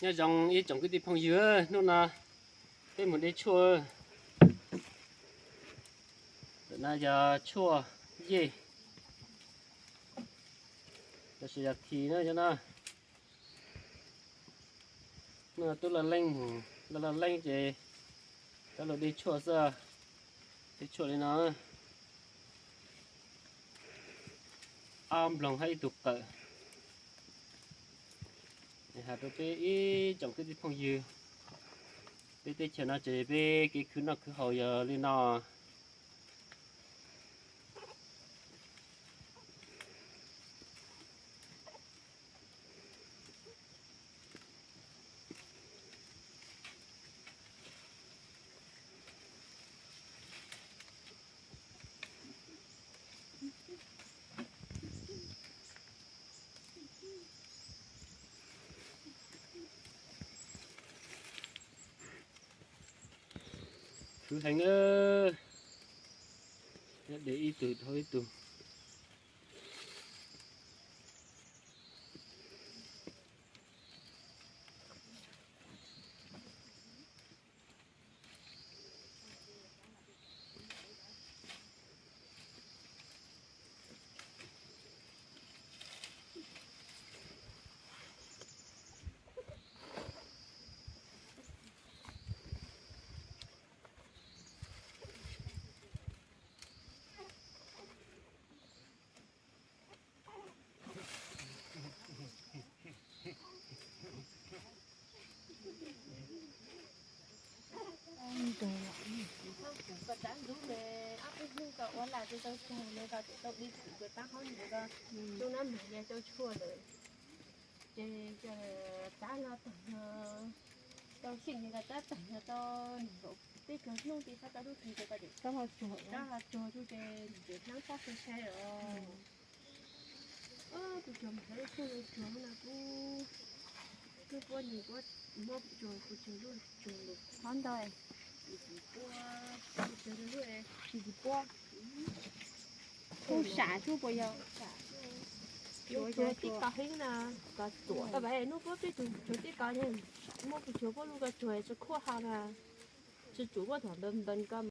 Nyob zoo ib tsoom kwv tij phooj ywg, hnub no peb mus de tshuaj. Ntawm no yog tshuaj yej, los sis yog thi na cov no. Hnub no twb laj leeb mus, laj laj leeb ces rov los de tshuaj xwb. De tshuaj li no, ob nploog hab ib tug qawm. Has rau peb ib tsoom kwv tij phooj ywg, peb teb chaws no ces peb kev khwv noj khwv haus yog li no. Khwv heev na, de ib tug dhau ib tug. Kuv koj tab ntub ne, ob peb hnub koj ua lam tau tsaug ne, koj tseem tau de txim kws tab hauv nws ko, tus nab mas yog cau tshuaj lawm. Ces tab los tag no, tau xyeem ces koj tab tag no tau nees nkaum peb caug hnub ces txhob tau lub twg ces koj tseem rov los tsuag tsuag ces nws tseem hnab pob sai sai os. Kuv tsuag mas lub tsuag lub tsuag no kuv, kuv puab nws puab muab kuv tsuag, kuv tsuag lub tsuag lawm. Qhov ntawd kuv puab, kuv tsuag lub tsis tsis puab. Kuj sam xwb puas yog? Tsuag tib ko heev na, ko tsuag koj pab hnub puab peb tug tsuag tib ko ne, muab kuv tsuag puab lub ko tsuag tsis khuab ho na, tsis tsuag puab thaum npees npees ko